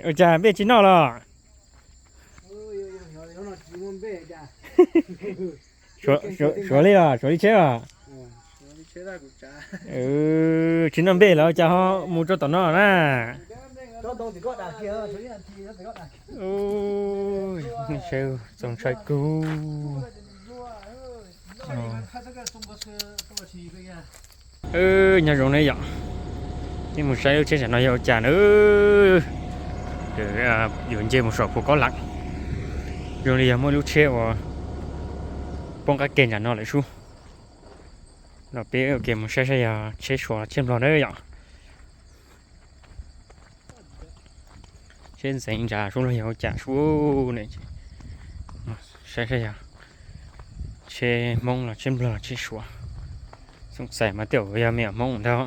Ua cas npej tsis noj los? Suav li os, suav li tsheb os. Tsis noj npej los ua cas ho mus rau tom no na. Txaus ntshai kawg. Nyob zoo ne yom, nej mus saib lub tsheb tsam no yog ua cas na. Yuav nce mus saum Phu Kob Lam, zoo li yog muaj lub tsheb uas poob qab ke nram no lawm sub. Los peb ua ke mus saib saib yog tsheb Suav los tsheb Nplog na yom. Tsheb ntxeev ntshav sub los yog ua cas sub ne. Saib saib yog tsheb Hmoob los tsheb Nplog los tsheb Suav. Xoom xais mas tej zaum yog me nyuam Hmoob ntag.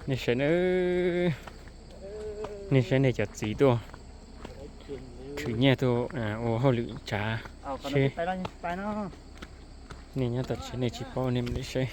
Nej saib, nej saib nej cov txiv tuaj khwv nyiaj tuaj ua hauj lwm tsav tsheb. Nej nyob tom tsev nej tsis paub nej mam li saib.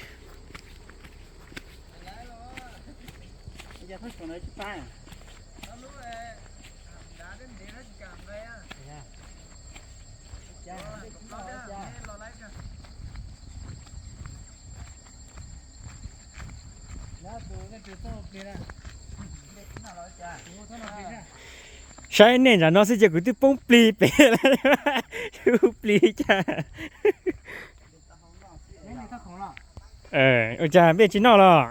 Saib nej nram no xwb ces kuv twb poob plig pem lawm. Hu plig cas. Ua cas npej tsis noj los?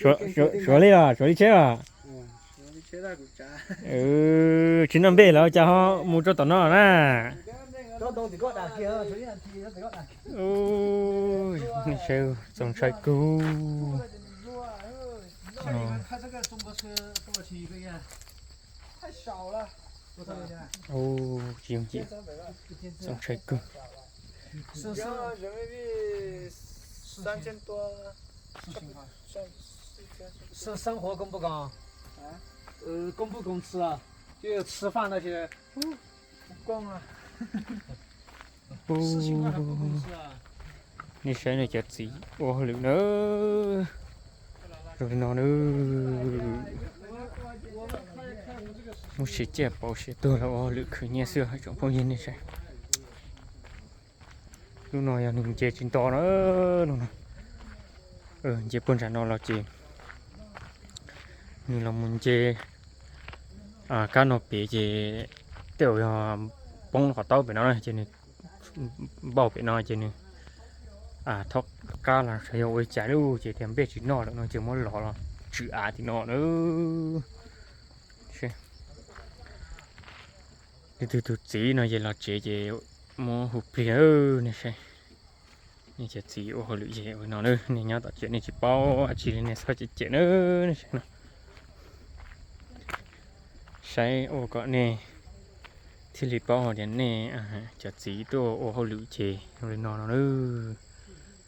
Suav li os, suav li tsheb os. Tsis noj npej los ua cas ho mus rau tom no na. Txaus ntshai kawg. Tsis yooj yim, txaus ntshai kawg. Nej saib nej cov txiv ua hauj lwm na. Zoo li no na. Muab siav ciaj pauv siav tuag los ua hauj lwm khwv nyiaj xwb tsoom phooj ywg nej saib. Lub no yog nws nce tsis nto na. Nce puag nram no los ces nws los mus nce kab no pem ces tej zaum yog poob qhov taub pem no ces nws npauj pem no ces nws thaub kab los yog ua li cas lub ces tias npej tsis noj lawm no ces muab los los tswm av tim no na. Leej twg tus txiv no ces los tsev ces muab hu plig nej saib. Nej cov txiv ua hauj lwm ces ua no na, nej nyob tom tsev nej tsis paub dab tsi li nej txhob cem cem na. Nej saib no, saib ua kom nej thiaj li paub hais tias nej cov txiv tuaj ua hauj lwm ces zoo li no no na.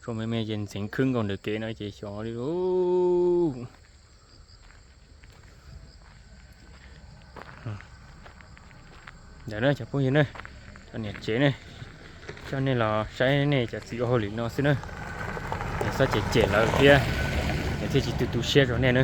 Tsuas me me ces ntxeev khwb nkaus ntawm kev no ces xyov li. Ntawm no cov phooj ywg na, cov niam tsev ne, coj nej los saib nej cov txiv ua hauj lwm no xwb na. Txhob cem cem lawv thiab, lawv thiaj tsis tu tu siab rau nej na.